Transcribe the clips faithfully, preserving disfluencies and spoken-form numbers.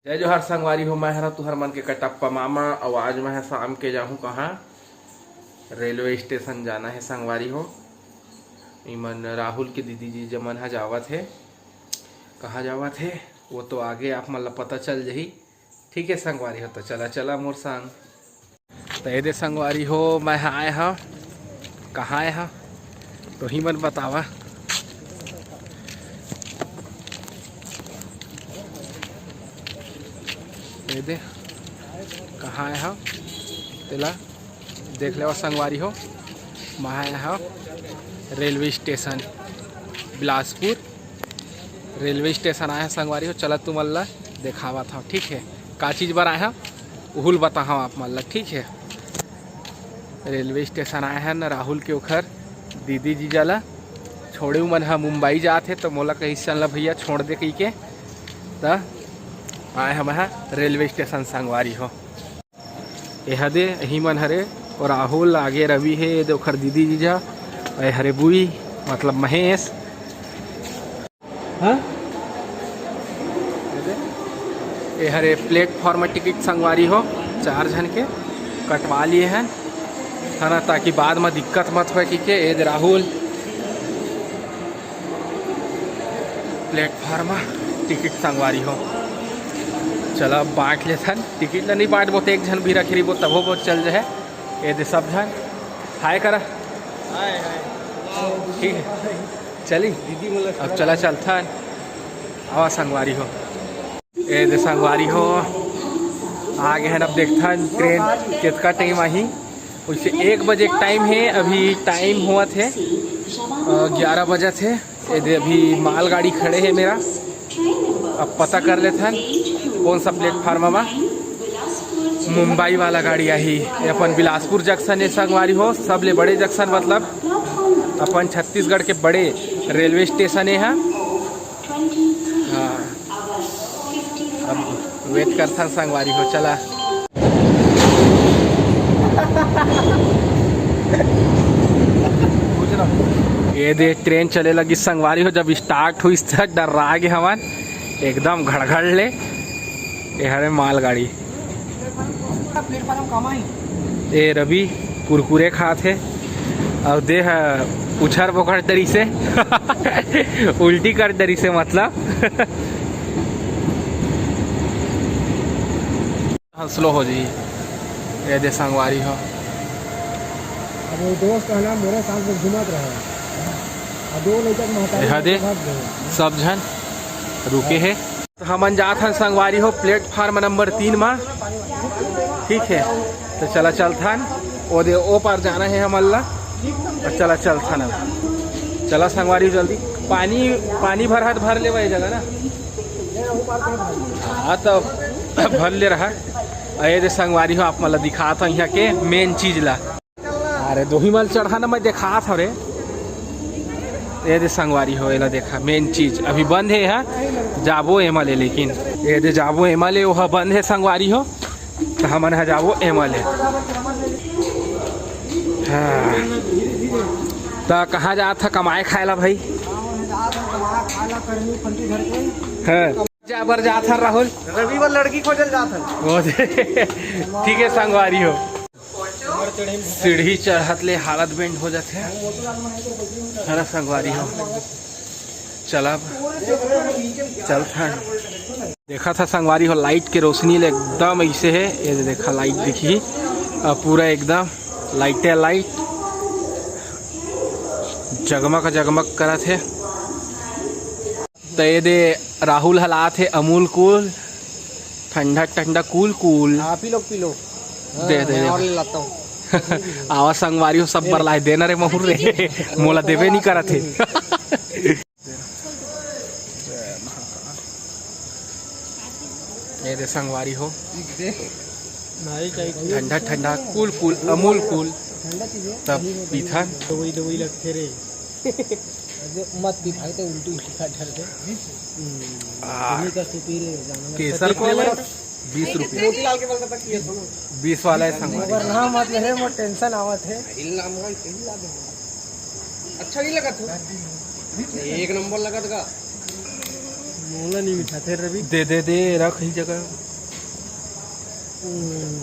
जय जोहार संगवारी हो, मैं हरा तुहर मन के कटप्पा मामा। अउ आज मैं ह शाम के जाहूँ कहाँ, रेलवे स्टेशन जाना हे संगवारी हो। इमन राहुल के दीदी जी जमन ह जावत हे। कहाँ जावत हे वो तो आगे आप मन ला पता चल जही। ठीक है संगवारी हो, तो चला चला मोर संग। तो ये दे संगवारी हो, मैं ह आए ह। कहाँ आए ह तो ही मन बतावा। ये दे कहाँ आए ह तेला देख लेवा संगवारी हो। मैं आए ह railway station Bilaspur. Railway station आए ह संगवारी हो, चला तुमन ला देखावत हव, ठीक है। का चीज बर आए ह उहुल बताहव आप मन ला, ठीक है। रेलवे स्टेशन आए हन राहुल के ओखर दीदी जीजा ला छोड़े। उमन ह मुंबई जात हे तो मोला कहिस चल ना भैया छोड़ दे कहिके। त आए हम ह रेलवे स्टेशन संगवारी हो। एहा दे ही मन हरे, और राहुल आगे रवि हे, ये दे ओखर दीदी जीजा, ए हरे बुई मतलब महेश। हाँ? ये हरे प्लेटफॉर्म टिकट संगवारी हो, चार झन के कटवा लिए हैं, है ना, ताकि बाद में दिक्कत मत होए कि के। ए दे राहुल प्लेटफॉर्म टिकट संगवारी हो, चला अब बांट लेथन। टिकट ला नहीं बांटबो तो एक झन भी रखे रहिबो तभो बहुत चल जाए। ए दे सब झन हाय करा। हाय, हाय। ठीक है, चली दीदी मोला अब चला चलथन। आवा संगवारी हो, ए दे संगवारी हो, आ गए हैं। अब देखथन ट्रेन कितका टाइम आही। वैसे एक बजे टाइम है, अभी टाइम हुआ थे ग्यारह बजे थे। ये दे अभी मालगाड़ी खड़े है मेरा, अब पता कर लेथन कौन सा प्लेटफार्म बा। मुंबई वाला गाड़ी आही। ये अपन बिलासपुर जंक्शन है संगवारी हो, सबले बड़े जंक्शन, मतलब अपन छत्तीसगढ़ के बड़े रेलवे स्टेशन है। हाँ, अब वेट करथन संगवारी हो, चला। ये दे ट्रेन चले लगी संगवारी हो, जब स्टार्ट हुई त डर्रा गे हवन एकदम घड़घड़ ले। ये हरे मालगाड़ी। प्लेटफॉर्म कम आई। ए रवि कुरकुरे खात हे, अउ दे ह उछर बोखर डरी से उल्टी कर डरी से, मतलब। हाँ, स्लो हो जी। ये दे संगवारी हो। अब वो दोस्त है ना, मेरे साथ में घूमत रहे। अब दो लड़का के महतारी एहा दे, भाग गए। सब झन रुके हे। तो हमन जात हन संगवारी हो प्लेटफार्म नंबर तीन मा, ठीक है। तो चला चलथन, ओ दे ओ पार जाना है हमन ला। तो चला चलथन अब। चला संगवारी हो जल्दी। पानी, पानी भर हाथ भर लेवा ये जगह ना। हाँ, तो भर ले रहा। अरे दे संगवारी हो, आप मन ला दिखात हव यहाँ के मेन चीज ला। अरे दोही मल चढ़ा ना, मैं देखात हव रे। ये दे संगवारी हो, एला देखा, मेन चीज अभी बंद है यहाँ। जाबो एमा ले, लेकिन ये दे जाबो एमा ले, ओहा बंद है संगवारी हो, तो हमन ह जाबो एमा ले। हाँ। त कहाँ जात ह कमाए खाए ला भाई? हाँ। जा बर जात हन राहुल? रविवार लड़की खोजल जात हन। ओ दे। ठीक है संगवारी हो। सीढ़ी चढ़त ले हालत बेंड हो जाथे। है ना संगवारी हो? चलब, चलथन। देखा था संगवारी हो, लाइट के रोशनी ले एकदम ऐसे है। ये दे देखा लाइट दिखी, अब पूरा एकदम लाइटे लाइट जगमग जगमग करत है। तो ये दे राहुल हलात है अमूल कूल, ठंडा ठंडा कूल कूल। आप ही लोग पी लो। दे, दे, मैं दे। और ले लाता हूँ। आवा संगवारी हो, सब बर लाए देना रे महुर रे। मोला देवे नहीं करत है। ये दे संगवारी हो, ठंडा ठंडा कूल कूल अमूल कूल। तब पीथन। दवाई दवाई लगते रे। मत पी भाई, तो उल्टी उल्टी खा डर दे। आ, केसर को बीस रुपये। मोतीलाल के बल तक किया सुनो। बीस वाला है संगवारी। ना मत ले रे, मोर टेंशन आवत है। हिल नाम का हिल ला दे। अच्छा नहीं लगा तू? एक नंबर लगा था। मोला नहीं मिठाथे रवि। दे दे दे, रख ही जगह। हम्म,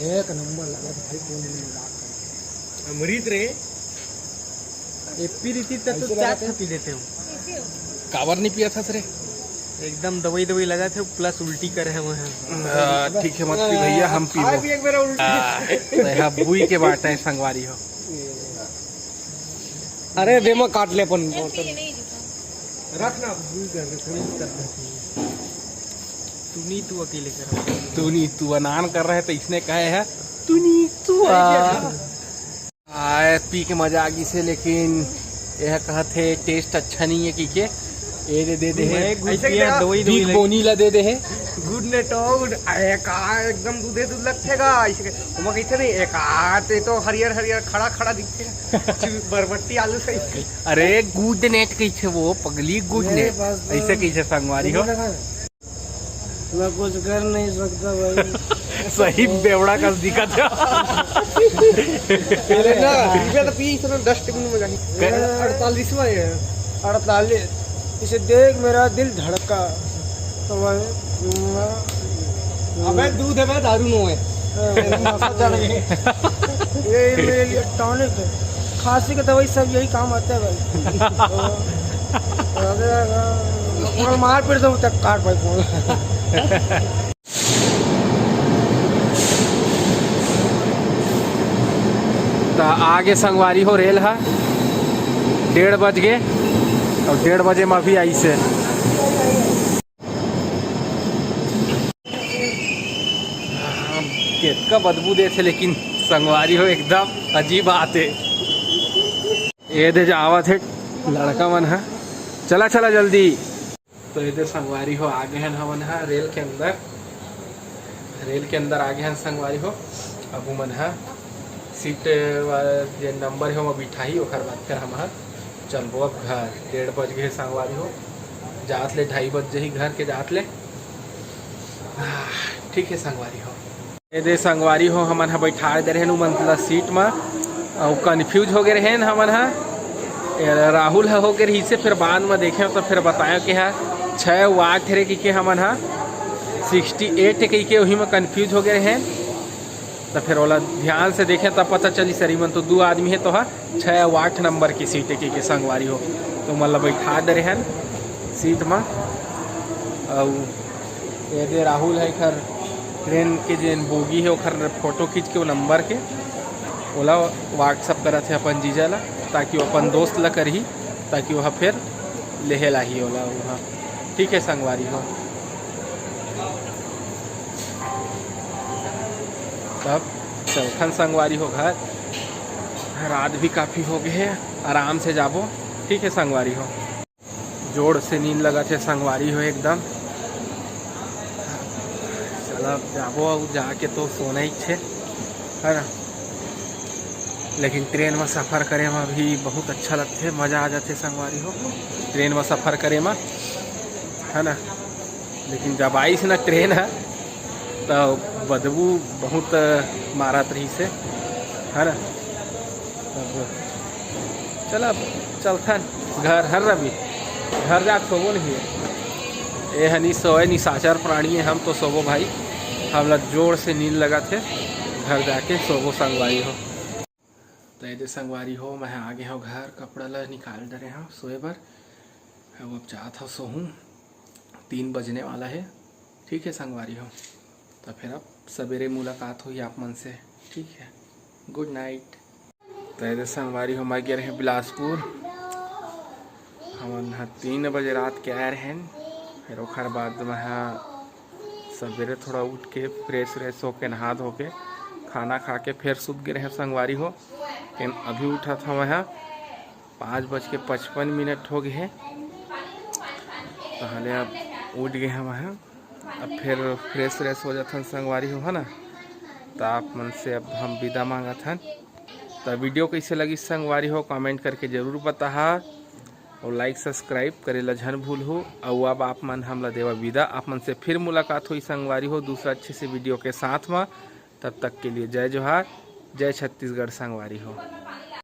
एक नंबर लगा भाई, कोई नहीं मजाक कर। अमृत रे। एप्पी रीति तक तो ऐसे चार लगा ठा पी लेते हो। काबर नहीं पिया था रे? एकदम दवाई दवाई लगा थे, प्लस उल्टी करे हैं वहाँ। हाँ, ठीक है, मत पी भैया, हम पीबो। खाए भी एक बेर उल्टी। हाँ, तो यहाँ बुई के बाटे है संगवारी हो। अरे दे मैं काट ले अपन। रख ना। तू नहीं, तू अकेले कर। तू नहीं, तू अनान कर रहे तो इसने कहे है, तू नहीं, तू आ। आए, पी के मजा आ गई से, लेकिन यह कहत हे टेस्ट अच्छा नहीं है, की के ये दे दे दे हे। मैं गुड़ ऐसे पिया, क्या? दवाई दवाई बिग लगी। बोनी ला दे दे हे। गुड़ ने टोड़, आए का एकदम दूधे दूध लगथे गा, ऐसे के, ओमा कहिथे नहीं, एक आते तो हरियर हरियर खड़ा खड़ा दिखथे। बरबट्टी आलू सही। अरे गुड नेट कहिथे वो, पगली गुड नेट। ऐसे कहिथे संगवारी हो। मैं कुछ कर नहीं सकता भाई। सही बेवड़ा कस दिखत हे। अरे ना, रुपया तो पी, इतना डस्टबिन में जाके। कर। अड़तालीसवाँ है। अड़तालीस। इसे देख मेरा दिल धड़का। तो भाई, अबे दूध है, दारू नो है। हाँ। नशा चढ़ गई। ये मेरे लिए टॉनिक है। खांसी की दवाई सब यही काम आता है भाई। तो, तो अगर, अगर मार पीट दो तक काट भाई फोन। त आगे संगवारी हो रेल हा डेढ़ बज गे, और डेढ़ बजे में अभी आई से। केतका बदबू देथे, लेकिन संगवारी हो एकदम अजीब आते। ये दे जावत हे लड़का मन ह, चला चला जल्दी। तो ये दे संगवारी हो, आ गए हन हमन ह रेल के अंदर, रेल के अंदर आ गए हन संगवारी हो। अब उमन ह सीट वा-, जे नंबर हे ओमा बिठाही, ओकर बाद फिर हम ह चलबो अब घर। डेढ़ बज गए संगवारी हो, जात ले ढाई बज जाही घर के जात ले। आह, ठीक है संगवारी हो। ए दे संगवारी हो, हमन ह बैठा दे रहेन उमन ला सीट म, अउ कन्फ्यूज हो गए रहेन हमन ह। ए, राहुल ह हो गए रहिसे, फिर बाद म देखे तो फिर बतायो कि ह छः अउ आठ हरे कहिके हमन ह सिक्सटी एट कहिके, वही म कन्फ्यूज हो गए रहेन। तो फिर ओला ध्यान से देखे तब पता चली सर, इमन तो दू आदमी हे तो ह छः अउ आठ नंबर की सीट हे कहिके संगवारी हो, तो उमन ला बैठा दे रहेन सीट म। अउ ये दे राहुल है, एखर ट्रेन के जेन बोगी है, ओखर फोटो खींच के, वो नंबर के, ओला WhatsApp करत है अपन जीजा ला, ताकि वो अपन दोस्त ला करही, ताकि वह फिर लेहे लाही ओला वहाँ। ठीक है संगवारी हो, तब चलथन संगवारी हो घर, रात भी काफ़ी हो गए है, आराम से जाबो। ठीक है संगवारी हो। जोर से नींद लगत हे संगवारी हो एकदम। चला अब जाबो, अउ जाके तो सोना ही छे, है ना। लेकिन ट्रेन में सफ़र करे में भी बहुत अच्छा लगथे, मज़ा आ जाथे संगवारी हो ट्रेन में सफ़र करे में, है ना। लेकिन जब आइस ना ट्रेन ह, त बदबू बहुत मारत रहिस हे, है ना। तब चल, अब चलथन घर, हर रवि, घर जाके सोबो नहीं। ए हनी सोए निशाचर प्राणी है, हम तो सोबो भाई, हमला जोर से नींद लगत हे, घर जाके सोबो संगवारी हो। तो ये दे संगवारी हो, मैं आ गए हूँ घर, कपड़ा ला निकाल डरे हूँ सोए बर। अब, अब जात हूँ सोहूँ, तीन बजने वाला है। ठीक है संगवारी हो, तो फिर अब सवेरे मुलाकात होही आप मन से। ठीक है, गुड नाइट। तो ये दे संगवारी हो, मैं गए रहे बिलासपुर, हमन ह तीन बजे रात के आए रहेन। फिर ओखर बाद मैं ह सवेरे थोड़ा उठ के फ्रेश व्रेश होके, नहा धो के, खाना खा के फिर सुत गए रहे संगवारी हो। लेकिन अभी उठा था मैं ह पाँच बज के पचपन मिनट हो गए हे। तहले अब उठ गए हम ह, अब फिर फ्रेश व्रेश हो जाथन संगवारी हो, है ना। तो आप मन से अब हम विदा मांगत हन। तो वीडियो कैसे लगी संगवारी हो, कमेंट करके जरूर बताहा, और लाइक सब्सक्राइब करे ला झन भूलहू। और अब आप मन हमला देवा विदा, आप मन से फिर मुलाकात होही संगवारी हो दूसरा अच्छे से वीडियो के साथ में। तब तक के लिए जय जोहार, जय छत्तीसगढ़ संगवारी हो।